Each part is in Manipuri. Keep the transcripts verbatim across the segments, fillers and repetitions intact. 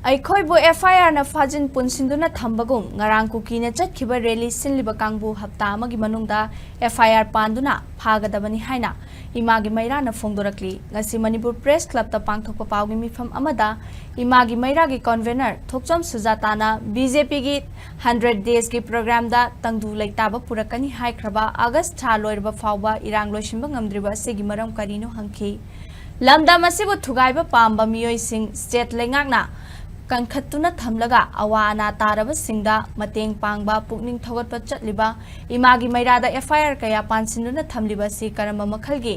ꯑꯩꯈꯣꯏꯕꯨ ꯑꯦꯐ ꯑꯥꯏ ꯑꯥꯔꯅ ꯐꯥꯖꯤꯟ ꯄꯨꯟꯁꯤꯟꯗꯨꯅ ꯊꯝꯕꯒꯨꯝ, ꯉꯔꯥꯡ ꯀꯨꯀꯤꯅ ꯆꯠꯈꯤꯕ ꯔꯦꯂꯤ ꯁꯤꯜꯂꯤꯕ ꯀꯥꯡꯕꯨ ꯍꯞꯇꯥ ꯑꯃꯒꯤ ꯃꯅꯨꯡꯗ ꯑꯦꯐ ꯑꯥꯏ ꯑꯥꯔ ꯄꯥꯟꯗꯨꯅ ꯐꯥꯒꯗꯕꯅꯤ ꯍꯥꯏꯅ ꯏꯃꯥꯒꯤ ꯃꯩꯔꯥꯅ ꯐꯣꯡꯗꯣꯔꯛꯂꯤ꯫ ꯉꯁꯤ ꯃꯅꯤꯄꯨꯔ ꯄ꯭ꯔꯦꯁ ꯀ꯭ꯂꯕꯇ ꯄꯥꯡꯊꯣꯛꯄ ꯄꯥꯎꯒꯤ ꯃꯤꯐꯝ ꯑꯃꯗ ꯏꯃꯥꯒꯤ ꯃꯩꯔꯥꯒꯤ ꯀꯟꯚꯦꯅꯔ ꯊꯣꯛꯆꯣꯝ ꯁꯨꯖꯥꯇꯥꯅ ꯕꯤ ꯖꯦ ꯄꯤꯒꯤ ꯍꯟꯗ꯭ꯔꯦꯠ ꯗꯦꯖꯀꯤ ꯄ꯭ꯔꯣꯒ꯭ꯔꯥꯝꯗ ꯇꯪꯗꯨ ꯂꯩꯇꯥꯕ ꯄꯨꯔꯛꯀꯅꯤ ꯍꯥꯏꯈ꯭ꯔꯕ ꯑꯥꯒꯁ ꯊꯥ ꯂꯣꯏꯔꯕ ꯐꯥꯎꯕ ꯏꯔꯥꯡ ꯂꯣꯏꯁꯤꯟꯕ ꯉꯝꯗ꯭ꯔꯤꯕ ꯑꯁꯤꯒꯤ ꯃꯔꯝ ꯀꯔꯤꯅꯣ ꯍꯪꯈꯤ꯫ ꯂꯝꯗꯝ ꯑꯁꯤꯕꯨ ꯊꯨꯒꯥꯏꯕ ꯄꯥꯝꯕ ꯃꯤꯑꯣꯏꯁꯤꯡ ꯁ꯭ꯇꯦꯠ ꯂꯩꯉꯥꯛꯅ ꯀꯟꯈꯠꯇꯨꯅ ꯊꯝꯂꯒ ꯑꯋꯥ ꯑꯅꯥ ꯇꯥꯔꯕꯁꯤꯡꯗ ꯃꯇꯦꯡ ꯄꯥꯡꯕ ꯄꯨꯛꯅꯤꯡ ꯊꯧꯒꯠꯄ ꯆꯠꯂꯤꯕ ꯏꯃꯥꯒꯤ ꯃꯩꯔꯥꯗ ꯑꯦꯐ ꯑꯥꯏ ꯑꯥꯔ ꯀꯌꯥ ꯄꯥꯟꯁꯤꯟꯗꯨꯅ ꯊꯝꯂꯤꯕ ꯑꯁꯤ ꯀꯔꯝꯕ ꯃꯈꯜꯒꯤ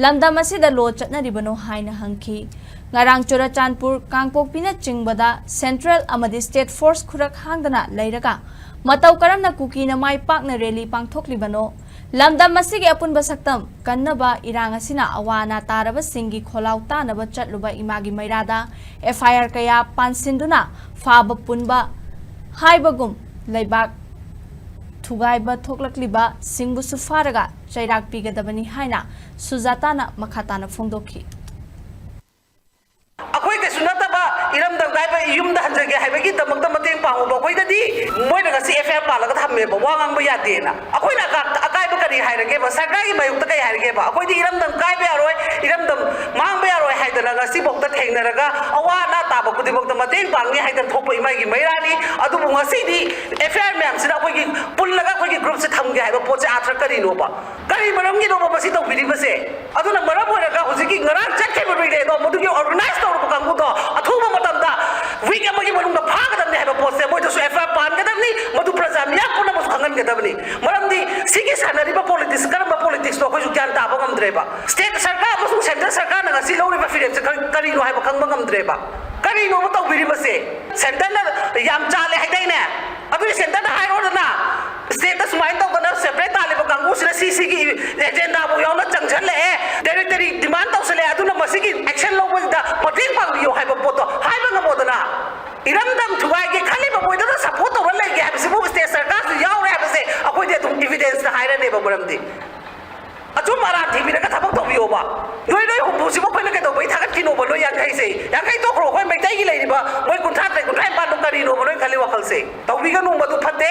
ꯂꯝꯗꯝ ꯑꯁꯤꯗ ꯂꯣ ꯆꯠꯅꯔꯤꯕꯅꯣ ꯍꯥꯏꯅ ꯍꯪꯈꯤ꯫ ꯉꯔꯥꯡ ꯆꯨꯔꯆꯥꯟꯄꯨꯔ, ꯀꯥꯡꯄꯣꯛꯄꯤꯅꯆꯤꯡꯕꯗ ꯁꯦꯟꯇ꯭ꯔꯦꯜ ꯑꯃꯗꯤ ꯁ꯭ꯇꯦꯠ ꯐꯣꯔꯁ ꯈꯨꯔꯛ ꯍꯥꯡꯗꯅ ꯂꯩꯔꯒ ꯃꯇꯧ ꯀꯔꯝꯅ ꯀꯨꯀꯤꯅ ꯃꯥꯏ ꯄꯥꯛꯅ ꯔꯦꯂꯤ ꯄꯥꯡꯊꯣꯛꯂꯤꯕꯅꯣ? ꯂꯝꯗꯝ ꯑꯁꯤꯒꯤ ꯑꯄꯨꯟꯕ ꯁꯛꯇꯝ ꯀꯟꯅꯕ ꯏꯔꯥꯡ ꯑꯁꯤꯅ ꯑꯋꯥ ꯑꯅꯥ ꯇꯥꯔꯕꯁꯤꯡꯒꯤ ꯈꯣꯜꯂꯥꯎ ꯇꯥꯅꯕ ꯆꯠꯂꯨꯕ ꯏꯃꯥꯒꯤ ꯃꯩꯔꯥꯗ ꯑꯦꯐ ꯑꯥꯏ ꯑꯥꯔ ꯀꯌꯥ ꯄꯥꯟꯁꯤꯟꯗꯨꯅ ꯐꯥꯕ ꯄꯨꯟꯕ ꯍꯥꯏꯕꯒꯨꯝ ꯂꯩꯕꯥꯛ ꯊꯨꯒꯥꯏꯕ ꯊꯣꯛꯂꯛꯂꯤꯕꯁꯤꯡꯕꯨꯁꯨ ꯐꯥꯔꯒ ꯆꯩꯔꯥꯛ ꯄꯤꯒꯗꯕꯅꯤ ꯍꯥꯏꯅ ꯁꯨꯖꯥꯇꯥꯅ ꯃꯈꯥ ꯇꯥꯅ ꯐꯣꯡꯗꯣꯛꯈꯤ꯫ ꯑꯩꯈꯣꯏ ꯀꯩꯁꯨ ꯅꯠꯇꯕ ꯏꯔꯝꯗꯝ ꯀꯥꯏꯕ ꯌꯨꯝꯗ ꯍꯟꯖꯒꯦ ꯍꯥꯏꯕꯒꯤꯗꯃꯛꯇ ꯃꯇꯦꯡ ꯄꯥꯡꯉꯨꯕ ꯑꯩꯈꯣꯏꯗꯗꯤ ꯃꯣꯏꯅ ꯉꯁꯤ ꯑꯦꯐ ꯑꯥꯏ ꯑꯥꯔ ꯄꯥꯜꯂꯒ ꯊꯝꯃꯦꯕ, ꯋꯥ ꯉꯥꯡꯕ ꯌꯥꯗꯦꯅ꯫ ꯑꯩꯈꯣꯏꯅ ꯑꯀꯥ-, ꯑꯀꯥꯏꯕ ꯀꯔꯤ ꯍꯥꯏꯔꯒꯦꯕ? ꯁꯔꯀꯥꯔꯒꯤ ꯃꯥꯌꯣꯛꯇ ꯀꯔꯤ ꯍꯥꯏꯔꯒꯦꯕ? ꯑꯩꯈꯣꯏꯗꯤ ꯏꯔꯝꯗꯝ ꯀꯥꯏꯕ ꯌꯥꯔꯣꯏ, ꯏꯔꯝꯗꯝ ꯃꯥꯡꯕ ꯌꯥꯔꯣꯏ ꯍꯥꯏꯗꯅ ꯉꯁꯤꯐꯥꯎꯗ ꯊꯦꯡꯅꯔꯒ ꯑꯋꯥ ꯑꯅꯥ ꯇꯥꯕ ꯈꯨꯗꯤꯡꯃꯛꯇ ꯃꯇꯦꯡ ꯄꯥꯡꯅꯤ ꯍꯥꯏꯗꯅ ꯊꯣꯛꯄ ꯏꯃꯥꯒꯤ ꯃꯩꯔꯥꯅꯤ꯫ ꯑꯗꯨꯕꯨ ꯉꯁꯤꯗꯤ ꯑꯦꯐ ꯑꯥꯏ ꯑꯥꯔ ꯃꯌꯥꯝꯁꯤꯅ ꯑꯩꯈꯣꯏꯒꯤ ꯄꯨꯜꯂꯒ ꯑꯩꯈꯣꯏꯒꯤ ꯒ꯭ꯔꯨꯞꯁꯦ ꯊꯝꯒꯦ ꯍꯥꯏꯕ ꯄꯣꯠꯁꯦ ꯑꯥꯔꯊ ꯀꯔꯤꯅꯣꯕ? ꯀꯔꯤ ꯃꯔꯝꯒꯤꯅꯣꯕ ꯃꯁꯤ ꯇꯧꯕꯤꯔꯤꯕꯁꯦ? ꯑꯗꯨꯅ ꯃꯔꯝ ꯑꯣꯏꯔꯒ ꯍꯧꯖꯤꯛꯀꯤ ꯉꯔꯥꯡ ꯆꯠꯈꯤꯕ ꯔꯤꯂꯦꯗꯣ, ꯃꯗꯨꯒꯤ ꯑꯣꯔꯒꯅꯥꯏꯖ ꯇꯧꯔꯕ ꯀꯥꯡꯕꯨꯗꯣ ꯑꯊꯨꯕ ꯃꯇꯝꯗ ꯋꯤꯛ ꯑꯃꯒꯤ ꯃꯅꯨꯡꯗ ꯐꯥꯒꯗꯕꯅꯤ ꯍꯥꯏꯕ ꯄꯣꯠꯁꯦ ꯃꯣꯏꯗꯁꯨ ꯑꯦꯐ ꯑꯥꯏ ꯑꯥꯔ ꯄꯥꯟꯒꯗꯕꯅꯤ, ꯃꯗꯨ ꯄ꯭ꯔꯖꯥ ꯃꯤꯌꯥꯝ ꯄꯨꯝꯅꯃꯛꯁꯨ ꯈꯪꯍꯟꯒꯗꯕꯅꯤ꯫ ꯃꯔꯝꯗꯤ ꯁꯤꯒꯤ ꯁꯥꯟꯅꯔꯤꯕ ꯄꯣꯂꯤꯇꯤꯛꯁ ꯀꯔꯝꯕ ꯄꯣꯂꯤꯇꯤꯛꯁꯅꯣ ꯑꯩꯈꯣꯏꯁꯨ ꯒ꯭ꯌꯥꯟ ꯇꯥꯕ ꯉꯝꯗ꯭ꯔꯦꯕ꯫ ꯁ꯭ꯇꯦꯠ ꯁꯔꯀꯥꯔ ꯑꯃꯁꯨꯡ ꯁꯦꯟꯇ꯭ꯔꯦꯜ ꯁꯔꯀꯥꯔꯅ ꯉꯁꯤ ꯂꯧꯔꯤꯕ ꯐꯤꯔꯦꯞꯁꯦ ꯀꯔꯤ-, ꯀꯔꯤꯅꯣ ꯍꯥꯏꯕ ꯈꯪꯕ ꯉꯝꯗ꯭ꯔꯦꯕ꯫ ꯀꯔꯤꯅꯣꯕ ꯇꯧꯕꯤꯔꯤꯕꯁꯦ? ꯁꯦꯟꯇꯔꯅ ꯌꯥꯝ ꯆꯥꯜꯂꯦ ꯍꯥꯏꯗꯥꯏꯅꯦ? ꯑꯗꯨꯗꯤ ꯁꯦꯟꯇꯔꯗ ꯍꯥꯏꯔꯣꯗꯅ, ꯁ꯭ꯇꯦꯠꯇ ꯁꯨꯃꯥꯏꯅ ꯇꯧꯗꯅ ꯁꯦꯄꯔꯦꯠ ꯇꯥꯜꯂꯤꯕ ꯀꯥꯡꯕꯨꯁꯤꯅ ꯁꯤ ꯁꯤꯒꯤ ꯑꯦꯖꯦꯟꯗꯥꯕꯨ ꯌꯥꯎꯅ ꯆꯪꯁꯤꯜꯂꯛꯑꯦ, ꯇꯦꯔꯤꯇꯣꯔꯤ ꯗꯤꯃꯥꯟ ꯇꯧꯁꯤꯜꯂꯛꯑꯦ, ꯑꯗꯨꯅ ꯃꯁꯤꯒꯤ ꯑꯦꯛꯁꯟ ꯂꯧꯕꯁꯤꯗ ꯃꯇꯦꯡ ꯄꯥꯡꯕꯤꯌꯨ ꯍꯥꯏꯕ ꯄꯣꯠꯇꯣ ꯍꯥꯏꯕ ꯉꯝꯃꯣꯗꯅ꯫ ꯏꯔꯝꯗꯝ ꯊꯨꯒꯥꯏꯒꯦ ꯈꯜꯂꯤꯕ ꯃꯣꯏꯗꯅ ꯁꯄꯣꯔꯠ ꯇꯧꯔ ꯂꯩꯒꯦ ꯍꯥꯏꯕꯁꯤꯕꯨ ꯁ꯭ꯇꯦꯠ ꯁꯔꯀꯥꯔꯁꯨ ꯌꯥꯎꯔꯦ ꯍꯥꯏꯕꯁꯦ ꯑꯩꯈꯣꯏꯗꯤ ꯑꯗꯨꯝ ꯏꯚꯤꯗꯦꯟꯁꯇ ꯍꯥꯏꯔꯅꯦꯕ꯫ ꯃꯔꯝꯗꯤ ꯑꯆꯨꯝ ꯑꯔꯥꯟ ꯊꯤꯕꯤꯔꯒ ꯊꯕꯛ ꯇꯧꯕꯤꯌꯣꯕ꯫ ꯅꯣꯏ ꯅꯣꯏ ꯍꯨꯝꯐꯨꯁꯤꯕꯨ ꯑꯩꯈꯣꯏꯅ ꯀꯩꯗꯧꯕꯩ ꯊꯥꯒꯠꯈꯤꯅꯣꯕ? ꯅꯣꯏ ꯌꯥꯡꯈꯩꯁꯦ, ꯌꯥꯡꯈꯩ ꯇꯣꯛꯈ꯭ꯔꯣ, ꯑꯩꯈꯣꯏ ꯃꯩꯇꯩꯒꯤ ꯂꯩꯔꯤꯕ ꯃꯣꯏ ꯀꯨꯟꯊ꯭ꯔꯥ ꯇꯔꯦꯠ, ꯀꯨꯟꯊ꯭ꯔꯥ ꯅꯤꯄꯥꯟꯗꯣ ꯀꯔꯤꯅꯣꯕ ꯅꯣꯏ ꯈꯜꯂꯤ ꯋꯥꯈꯜꯁꯦ? ꯇꯧꯕꯤꯒꯅꯨ, ꯃꯗꯨ ꯐꯠꯇꯦ꯫